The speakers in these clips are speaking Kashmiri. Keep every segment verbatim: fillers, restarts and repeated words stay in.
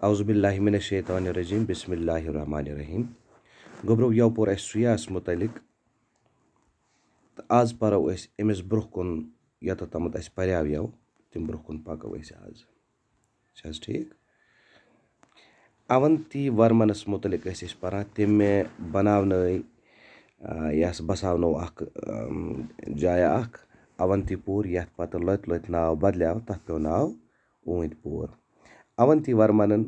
اعوذ باللہ من الشیطان الرجیم، بسم اللہ الرحمن الرحیم۔ گوٚبرو، یَوٕ پوٚر اَسہِ سُیاہَس مُتعلِق، تہٕ آز پَرو أسۍ أمِس برٛونٛہہ کُن، یوٚتَتھ تامَتھ اَسہِ پَریو یَوٕ، تَمہِ برٛونٛہہ کُن پَکو أسۍ آز۔ چھِ حظ ٹھیٖک؟ اونتی ورمنس مُتعلِق ٲسۍ أسۍ پَران، تٔمۍ بَناونٲے، آ، یَس بَساونوو اَکھ، آم، جایہ اَکھ، اونتی پوٗر، یَتھ پَتہٕ لۄتہِ لۄتہِ ناو بدلیو، تَتھ پیوٚو ناو اونتی پوٗر۔ اونتی ورمنن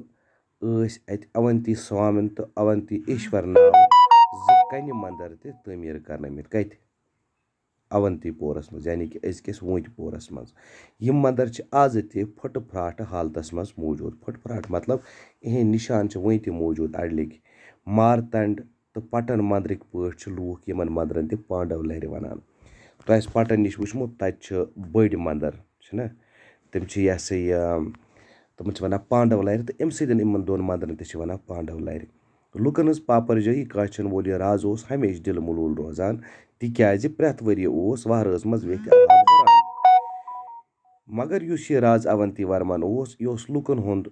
ٲسۍ اَتہِ اونتی سوامن تہٕ اونتی ایشور ناو زٕ کَنہِ مندر تہِ تعمیٖر کرنٲومٕتۍ۔ کَتہِ؟ اونتی پورس منٛز، یعنی کہِ أزکِس وونتہِ پورس منٛز۔ یِم مندر چھِ آزٕ تہِ پھٕٹہٕ پھراٹہٕ حالتس منٛز موجود۔ پھٕٹہٕ پھراٹہٕ مطلب، یِہنٛدۍ نشان چھِ وُنہِ تہِ موجود اڈٕلِکۍ۔ مارتنڈ تہٕ پٹن مندرٕکۍ پٲٹھۍ چھِ لوٗکھ یِمن مندرن تہِ پانڈو لرِ ونان۔ تۄہہِ آسہِ پٹن نِش وٕچھمُت، تتہِ چھِ بٔڑۍ مندر، چھِنہ؟ تِم چھِ، یہِ ہسا یہِ، تِمن چھِ ونان پانڈو لرِ، تہٕ امہِ سۭتۍ یِمن دۄن مندرن تہِ چھِ ونان پانڈو لرِ۔ لوٗکن ہٕنٛز پاپرجٲیی کانچھن وول یہِ راز اوس ہمیشہِ دِلہٕ ملوٗل روزان، تِکیازِ پرٛٮ۪تھ ؤریہِ اوس وہرٲژ منٛز ویٚتھِ آب ہُران۔ مگر یُس یہِ راز اونتی ورمن اوس، یہِ اوس لوٗکن ہُنٛد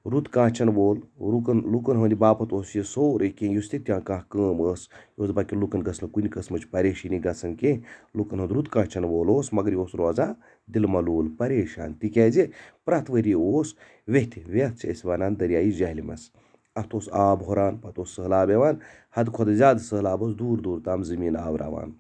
رُت کانچھن وول۔ لوٗکن، لوٗکن ہٕنٛدِ باپتھ اوس یہِ سورُے کینٛہہ، یُس تہِ تہِ کانٛہہ کٲم ٲس، یہِ اوس دَپان کہِ لوٗکن گٔژھ نہٕ کُنہِ قٕسمٕچ پریشٲنی گژھٕنۍ کینٛہہ۔ لوٗکن ہُنٛد رُت کانچھن وول اوس، مگر یہِ اوس روزان دِلہٕ ملوٗل، پریشان، تِکیازِ پرٛٮ۪تھ ؤریہِ اوس ویٚتھِ، ویٚتھ چھِ أسۍ وَنان دٔریایہِ جہلِمس۔ اَتھ اوس آب ہُران، پَتہٕ اوس سٔہلاب یِوان، حدٕ کھۄتہٕ زیادٕ سٔہلاب اوس دوٗر دوٗر تام زٔمیٖن آوراوان۔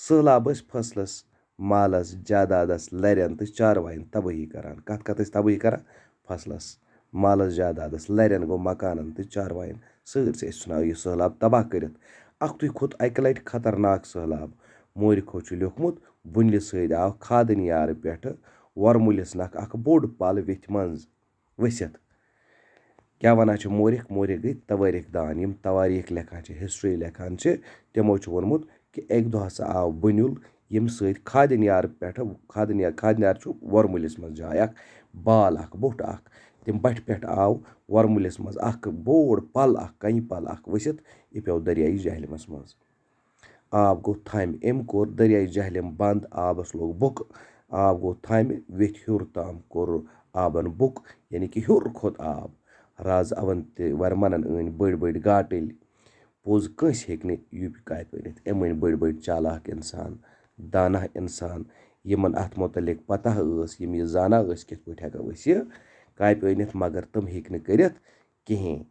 سٔہلاب ٲسۍ فصلس، مالس، جادادس، لرٮ۪ن تہٕ چاروایَن تبٲہی کران۔ کَتھ کَتھ ٲسۍ تبٲہی کران؟ فصلس، مالس، جادادس، لرٮ۪ن گوٚو مکانن تہٕ چاروایَن، سٲرسٕے ٲسۍ ژھٕنان یہِ سٔہلاب تباہ کٔرِتھ۔ اَکھتُے کھوٚت اَکہِ لَٹہِ خطرناک سٔہلاب۔ مورِخو چھُ لیوٚکھمُت، بُنلہِ سۭتۍ آو کھادٕنۍ یارٕ پٮ۪ٹھٕ وۄرمُلِس نکھٕ اَکھ بوٚڑ پَل ویٚتھِ منٛز ؤسِتھ۔ کیٛاہ وَنان چھِ مورِخ؟ مورِخ گٔے توٲریٖخ دان، یِم توٲریٖخ لیکھان چھِ، ہسٹری لیکھان چھِ، تِمو چھُ ووٚنمُت کہِ اَکہِ دۄہ ہسا آو بُنیُل، ییٚمہِ سۭتۍ کھادٕنۍ یارٕ پٮ۪ٹھٕ، کھادٕنۍ یا-، کھادٕنۍ یار چھُ وۄرمُلِس منٛز جاے اَکھ، بال اَکھ، بوٚٹھ اَکھ، تَمہِ بَٹھِ پٮ۪ٹھ آو وۄرمُلِس منٛز اَکھ بوٚڑ پَل اَکھ، کَنہِ پَل اَکھ ؤسِتھ، یہِ پیوٚو دٔریایہِ جہلِمَس منٛز۔ آب گوٚو تھامہِ۔ أمۍ کوٚر دٔریاے جہلِم بنٛد، آبَس لوٚگ بُکہٕ۔ آب گوٚو تھامہِ، ویٚتھِ ہیوٚر تام کوٚر آبَن بُک، یعنی کہِ ہیوٚر کھوٚت آب۔ راز اونتی ورمنن أنۍ بٔڑۍ بٔڑۍ گاٹٕلۍ۔ پوٚز کٲنٛسہِ ہیٚکہِ نہٕ یوٗپی کاپہِ أنِتھ۔ أمۍ أنۍ بٔڑۍ بٔڑۍ چالاک اِنسان، دانا اِنسان، یِمَن اَتھ مُتعلِق پَتہ ٲس، یِم یہِ زانان ٲسۍ کِتھ پٲٹھۍ ہٮ۪کو أسۍ یہِ کاپہِ أنِتھ، مگر تِم ہیٚکۍ نہٕ کٔرِتھ کِہیٖنۍ۔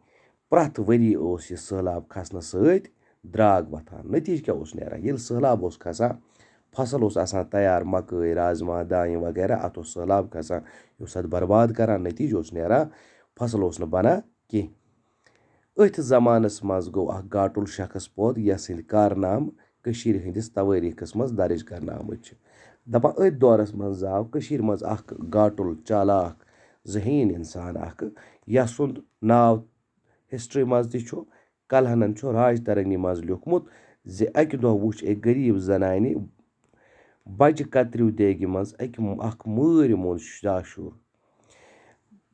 پرٛٮ۪تھ ؤری اوس یہِ سٔہلاب کھسنہٕ سۭتۍ درٛاگ وۄتھان۔ نٔتیٖجہٕ کیٛاہ اوس نیران؟ ییٚلہِ سٔہلاب اوس کھسان، فصل اوس آسان تیار، مکٲے، رازما، دانہِ وغیرہ، اَتھ اوس سٔہلاب کھسان، یہِ اوس اَتھ برباد کران۔ نٔتیٖجہٕ اوس نیران، فصل اوس نہٕ بنان کینٛہہ۔ أتھۍ زمانس منٛز گوٚو اکھ گاٹُل شخص پٲدٕ، یس ہٕنٛدۍ کارنامہٕ کٔشیٖرِ ہٕنٛدِس توٲریٖخس منٛز درٕج کرنہٕ آمٕتۍ چھِ۔ دپان، أتھۍ دورس منٛز زاو کٔشیٖرِ منٛز اکھ گاٹُل، چالاک، ذہیٖن انسان اکھ، یسُنٛد ناو ہسٹری منٛز تہِ چھُ۔ کلہنن چھُ راج ترنگی منٛز لیوٗکھمُت زِ اکہِ دۄہ وُچھ أکۍ غریٖب زنانہِ بجہِ کترِو دیگہِ منٛز اکہِ، اکھ مٲرۍ موٚنٛد شُدا شُر۔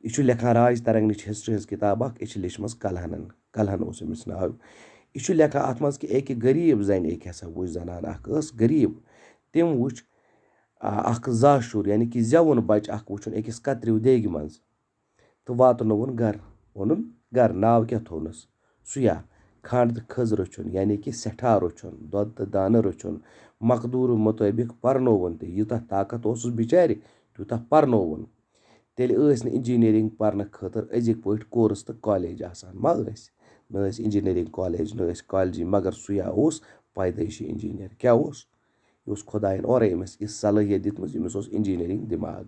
یہِ چھُ لیکھان، راج ترنگنٕچ ہسٹری ہٕنٛز کِتاب اکھ، یہِ چھِ لیچھمٕژ کلہنن۔ کلہن اوس أمِس ناو۔ یہِ چھُ لیکھان اَتھ منٛز کہِ أکہِ غریٖب زنہِ، أکہِ ہسا وٕچھ زنان اکھ ٲس غریٖب، تٔمۍ وٕچھ، آ، اکھ زا شُر، یعنی کہِ زیوُن بچہٕ اکھ وٕچھُن أکِس کترِو دیگہِ منٛز، تہٕ واتنووُن گرٕ۔ اوٚنُن گرٕ، ناو کیٛاہ تھوونَس؟ سُیا۔ کھنٛڈ تہٕ کھٔز رٔچھُن، یعنی کہِ سٮ۪ٹھاہ رٔچھُن، دۄد تہٕ دانہٕ رٔچھُن، مقدوٗرٕ مُطٲبِق پرنووُن تہِ۔ یوٗتاہ طاقت اوسُس بِچارِ، تیوٗتاہ پرنووُن۔ تیٚلہِ ٲسۍ نہٕ engineering پرنہٕ خٲطرٕ أزِکۍ پٲٹھۍ course تہٕ college آسان، ما ٲسۍ؟ نہ ٲسۍ engineering college، نہ ٲسۍ کالجی، مگر سُیا اوس پیدٲیشی engineer۔ کیٛاہ اوس؟ یہِ اوس خۄدایَن اورَے أمِس یہِ صلٲحیت دِژمٕژ، أمِس اوس engineering دِماغ۔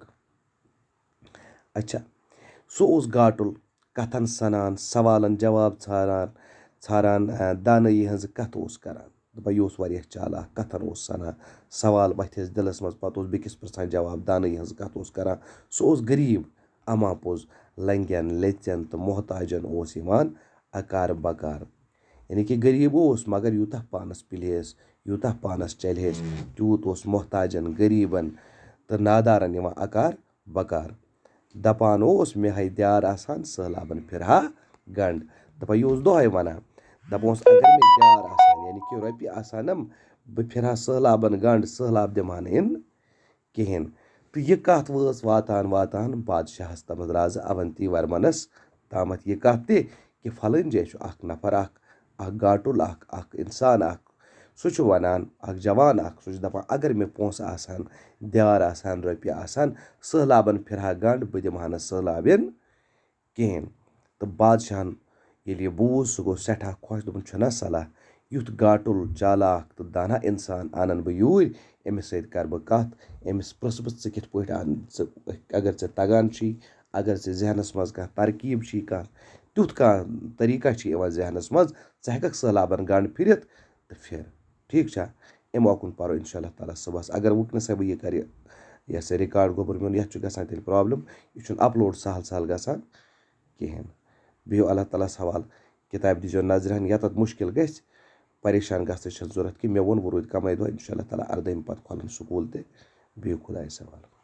اچھا، سُہ اوس گاٹُل، کتھن سنان، سوالن جواب ژھاران، ژھاران، آ، دانٲیی ہٕنٛز کتھ اوس کران۔ دپان، یہِ اوس واریاہ چالاک، کتھن اوس سنان، سوال وتھٮ۪س دِلس منٛز، پتہٕ اوس بیٚکِس پرژھان جواب، دانٲیی ہٕنٛز کتھ اوس کران۔ سُہ اوس غریٖب، اما پوٚز، لنگٮ۪ن، لیٚژٮ۪ن تہٕ محتاجن اوس یِوان اکار بکار۔ یعنی کہِ غریٖب اوس، مگر یوٗتاہ پانس پِلہِ ہے، یوٗتاہ پانس چلہِ ہے، تیوٗت اوس محتاجن، غریٖبن تہٕ نادارن یِوان اکار بکار۔ دپان اوس، مےٚ ہے دیار آسان، سہلابن پھرہا گنڈ۔ دپان، یہِ اوس دۄہے ونان، دپان اوس، اگر مےٚ دیار آسان، یعنی کہِ رۄپیہِ آسانم، بہٕ پھرہا سہلابن گنڈ، سہلاب دِمہا نہٕ یِن کِہیٖنۍ۔ تہٕ یہِ کتھ وٲژ واتان واتان بادشاہس تمس رازٕ اونتی ورمنس تامَتھ یہِ کَتھ تہِ کہِ فَلٲنۍ جایہِ چھُ اَکھ نَفَر اَکھ، اَکھ گاٹُل اَکھ، اَکھ اِنسان اَکھ، سُہ چھُ وَنان، اَکھ جوان اَکھ، سُہ چھُ دَپان، اگر مےٚ پونٛسہٕ آسہٕ ہَن، دیار آسہٕ ہَن، رۄپیہِ آسہٕ ہَن، سٔہلابَن پھِرٕ ہا گَنٛڈ، بہٕ دِمہٕ ہا نہٕ سٔہلابٮ۪ن کِہیٖنۍ۔ تہٕ بادشاہَن ییٚلہِ یہِ بوٗز، سُہ گوٚو سٮ۪ٹھاہ خۄش، دوٚپُن، چھُنہ صلاح، یُتھ گاٹُل، چالاک تہٕ دانا اِنسان اَنَن بہٕ یوٗرۍ، أمِس سۭتۍ کَرٕ بہٕ کَتھ، أمِس پرٛژھٕ بہٕ، ژٕ کِتھ پٲٹھۍ اَن-، ژٕ، اگر ژےٚ تَگان چھی، اگر ژےٚ ذہنَس منٛز کانٛہہ ترکیٖب چھی، کانٛہہ تیُتھ کانٛہہ طریٖقہ چھی یِوان ذہنَس منٛز، ژٕ ہٮ۪کَکھ سٔہلابَن گنٛڈ پھِرِتھ تہٕ پھِر۔ ٹھیٖک چھا؟ اَمہِ اوکُن پَرو اِنشاء اللہ تعالیٰ صُبحَس۔ اگر وٕنکٮ۪نَسٕے بہٕ یہِ کَرٕ، یہِ ہسا record گوٚبُر میون، یَتھ چھُ گژھان تیٚلہِ problem، یہِ چھُنہٕ upload سہل سہل گژھان کِہیٖنۍ۔ بِہِو اللہ تعالیٰ ہَس حوالہٕ۔ کِتابہِ دیٖزیو نظرِ ہن، یَتَتھ مُشکِل گژھِ، پریشان گژھنٕچ چھَنہٕ ضوٚرَتھ کینٛہہ۔ مےٚ ووٚن، وۄنۍ روٗدۍ کَمٕے دۄہ، اِنشاء اللہ تعالیٰ اَردٲہِمہِ پَتہٕ کھۄلَن سکوٗل تہِ۔ بِہِو خۄدایَس حوالہٕ۔